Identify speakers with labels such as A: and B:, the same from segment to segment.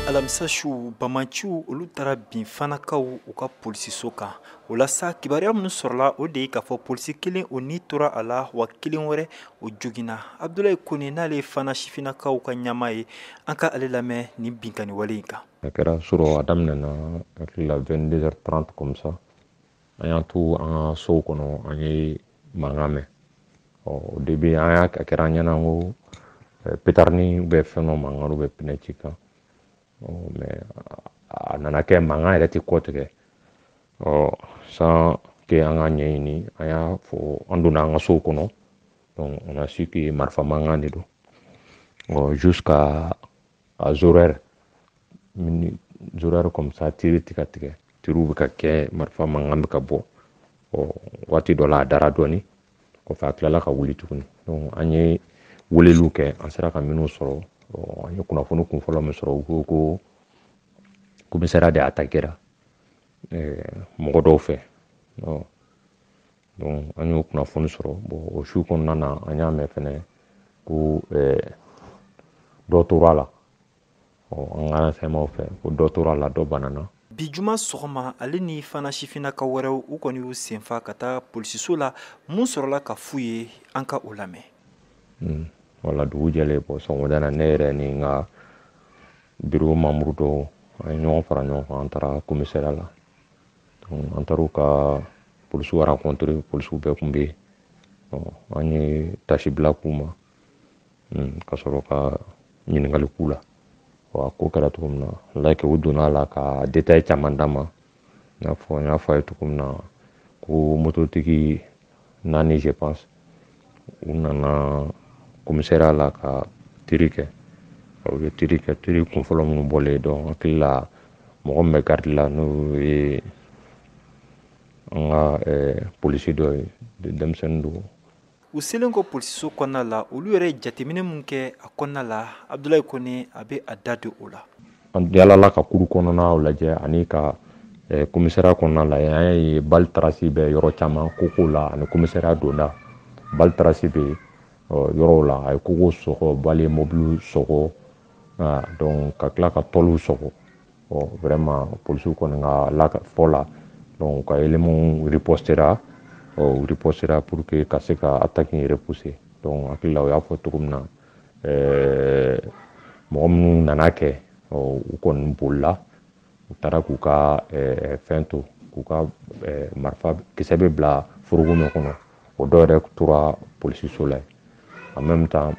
A: Alamisa su, bamaciw olu taara bin Fanakaw u ka polisiso kan. O la sa, kibaruya minnu sɔrɔla, o de ye k'a fɔ polisi kelen o ni tora a la, wa kelen wɛrɛ o joginna. Abudulayi Kone, n'ale ye Fana sifinnakaw ka ɲɛmaa ye, an ka ale lamɛn nin binkanni wale in kan.
B: A kɛra surɔ, a daminɛna hakili la 22h30 comme ça. An y'an to an ka sow kɔnɔ, an ye mankan mɛn. Ɔ, au début, an y'a a kɛra an ɲɛna ko pétard bɛ fɛn dɔ mankan bɛ pneu ci kan. Mais a nana kɛ mankan yɛrɛ tɛ kɔ tigɛ. Ɔ, sans que an ka ɲɛɲini, an y'a fɔ, an donna an ka sow kɔnɔ, donc on a su que marifa mankan de don. Ɔ, jusqu'à à 0 heure, 0 heure comme ça, tir tɛ ka tigɛ, tiriw bɛ ka kɛ, marifa mankan bɛ ka bɔ. Ɔ, waati dɔ la, a dara dɔɔni, kɔfɛ a tilala ka wuli tuguni. Donc an ye weleliw kɛ, an sera ka minnu sɔrɔ, an ye kunnafoni kunfɔlɔ min sɔrɔ, u ko ko commissariat de attaquera mɔgɔ dɔw fɛ. Donc an y'o kunnafoni sɔrɔ. Bon, o su kɔnɔna na, an y'a mɛn fɛnɛ ko dɔ tora a la. Ɔ, an ka renseignement fɛ, ko dɔ tora a la, dɔ banana.
A: Bi juma sɔgɔma, ale ni Fana sifinnaka wɛrɛw, u kɔni y'u senfa ka taa polisiso la. Mun sɔrɔla ka f'u ye, an ka o lamɛn.
B: Wala dugu jɛlen bɔ, sɔgɔmada na, ne yɛrɛ ni n ka bureau membre dɔw, an ye ɲɔgɔn fara ɲɔgɔn kan, an taara commissariat la. Donc an taara u ka polisiw rencontrer, polisiw bɛɛ tun bɛ yen. An ye tasibila k'u ma, ka sɔrɔ ka ɲininkali k'u la, wa ko kɛra cogo min na. Like u donna a la ka détail caman d'a ma, i n'a fɔ n y'a fɔ a ye cogo min na ko mototigi naani, je pense, u nana commissariat la ka tir kɛ. U ye tir kɛ, tir kunfɔlɔ minnu bɔlen, donc hakili la mɔgɔ min bɛ garde la, n'o ye an ka polisi dɔ ye, denmisɛnnin don.
A: U selen kɔ polisiso kɔnɔna la, olu yɛrɛ ye jateminɛ mun kɛ a kɔnɔna la, Abudulayi Kone a bɛ a da don o la.
B: An yalala ka kuru kɔnɔnaw lajɛ ani ka commissariat kɔnɔna la, an y'a ye balle trace bɛ yɔrɔ caman, koko la ani commissariat donda, balle trace bɛ yɔrɔw la. A ye kogo sɔgɔ, balle ye mobili sɔgɔ, donc ka tila ka tɔliw sɔgɔ. Ɔ, vraiment, polisiw kɔni ka la fɔ la, donc ka éléments ripostera, ɔ, ripostera pour que ka se ka attaque in repousser. Donc hakili la, u y'a fɔ cogo min na, mɔgɔ minnu nana kɛ, ɔ, u kɔni bolila, u taara k'u ka fɛn to, k'u ka marifa kisɛ bɛ bila foroko min kɔnɔ, o dɔw yɛrɛ tora polisiso la yen. En même temps,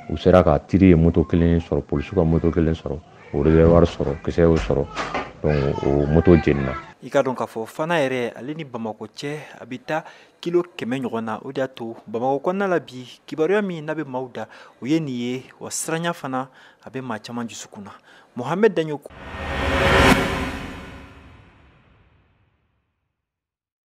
B: u sera ka tir ye moto kelen sɔrɔ, polisiw ka moto kelen sɔrɔ, o réservoir sɔrɔ, kisɛ y'o sɔrɔ, donc o moto jenina.
A: I ka dɔn k'a fɔ Fana yɛrɛ, ale ni Bamakɔ cɛ, a bɛ taa kilo 100 ɲɔgɔn na. O de y'a to Bamakɔ kɔnɔna la bi, kibaruya min n'a bɛ maaw da, o ye nin ye. Wa siranya fana, a bɛ maa caman dusukun na. Mohamɛd Daɲoko.